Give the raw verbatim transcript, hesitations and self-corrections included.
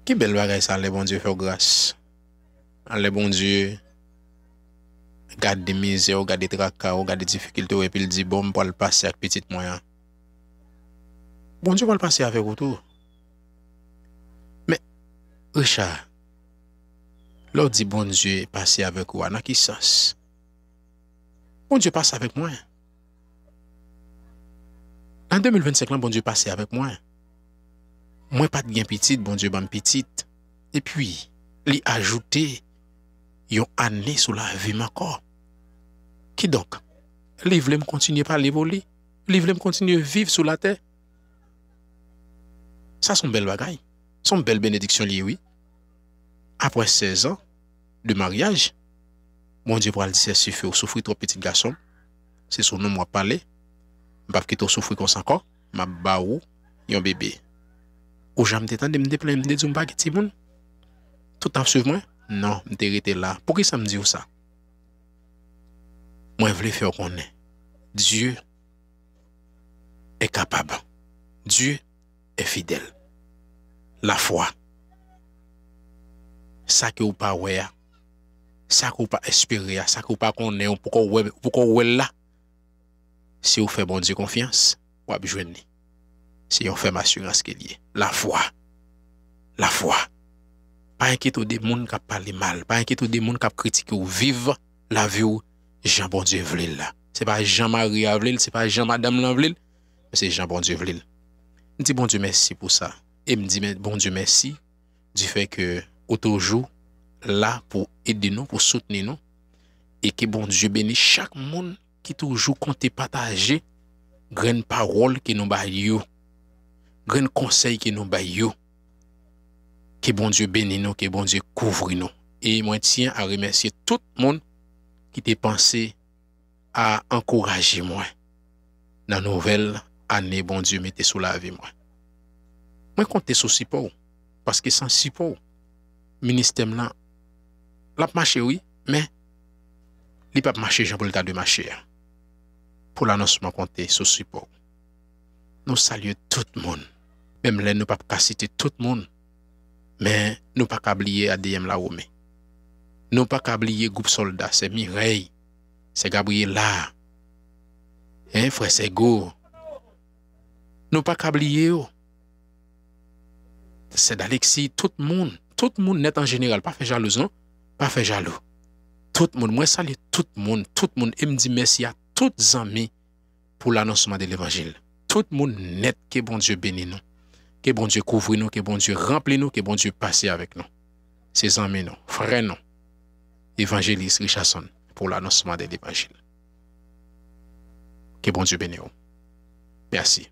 Ki bèl bagay sa, lè Bondye fè w gras. Lè Bondye gade mizè w, gade traka w, gade difikilte w, epi l di, "Bon, m pral pase ak pitit mwen an." Bondye pral pase avèk ou tou. Men, Richard, lè w di Bondye pase avèk ou a, nan ki sans? Bondye pase avèk mwen. Nan de mil vennsenk lan, Bondye pase avèk mwen. Mwen pa t gen pitit, Bondye ban m pitit. Epi, li ajoute yon ane sou lavi m ankò. Kidonk, li vle m kontinye pale pou li. Li vle m kontinye viv sou latè. Sa se yon bèl bagay. Se yon bèl benediksyon li ye, wi. Apre sèz an de maryaj, Bondye pral di, "Sè Sifi, ou soufri twòp, pitit gason m. Se sou non m w ap pale. M p ap kite w soufri konsa ankò. M ap ba ou yon bebe." Ou janm te tande m te plenyen, m te di w m pa gen timoun? Tout ap swiv mwen? Non, m te rete la. Poukisa m di w sa? Mwen vle fè w konnen, Dye est capable. Dieu est fidèle. Lafwa. Sa ke w pa wè a, sa ke w pa espere a, sa ke w pa konnen, ou poko wè, ou poko wè l la. Si w fè Bondye konfyans, w ap jwenn li. Se yon fèm asirans ke l ye. Lafwa. Lafwa. Pa enkyete w de moun k ap pale mal. Pa enkyete w de moun k ap kritike w. Viv lavi w jan Bondye vle l la. Se pa jan mari a vle l, se pa jan madanm lan vle l, men se jan Bondye vle l. M di Bondye mèsi pou sa. E m di men-, Bondye mèsi du fait que ou toujou la pou ede nou, pou soutni nou. E ke Bondye beni chak moun ki toujou konte pataje grenn pawòl ke nou bay yo, grenn konsèy ke nou bay yo. Ke Bondye beni nou, ke Bondye kouvri nou. E mwen tyen a remèsye tout moun ki te panse a ankouraje mwen nan nouvèl ane Bondye mete sou lavi mwen. Mwen konte sou sipò w, paske san sipò w, ministè m lan, l ap mache wi, men li p ap mache jan pou l ta dwe mache a. Pou lanons mwen konte sou sipò w. Nou salye tout moun. Menm lè nou p ap ka site tout moun, men nou pa ka bliye A D M Lawome. Nou pa ka bliye gwoup sòlda, sè Mirèy, sè Gabriyela, en, frè Sègo. Nou pa ka bliye yo. Sè Dalexi, tout moun, tout moun nèt an jeneral, pa fè jalouz non, pa fè jalou. Tout moun, mwen salye tout moun, tout moun, e m di mèsi a tout zanmi pou lanonsman de levanjil. Tout moun nèt, ke Bondye beni nou. Ke Bondye kouvri nou, ke Bondye ranpli nou, ke Bondye pase avèk nou. Se zanmi nou, frè nou, Evanjelis Richardson, pou lanonsman de levanjil. Ke Bondye beni w. Mèsi.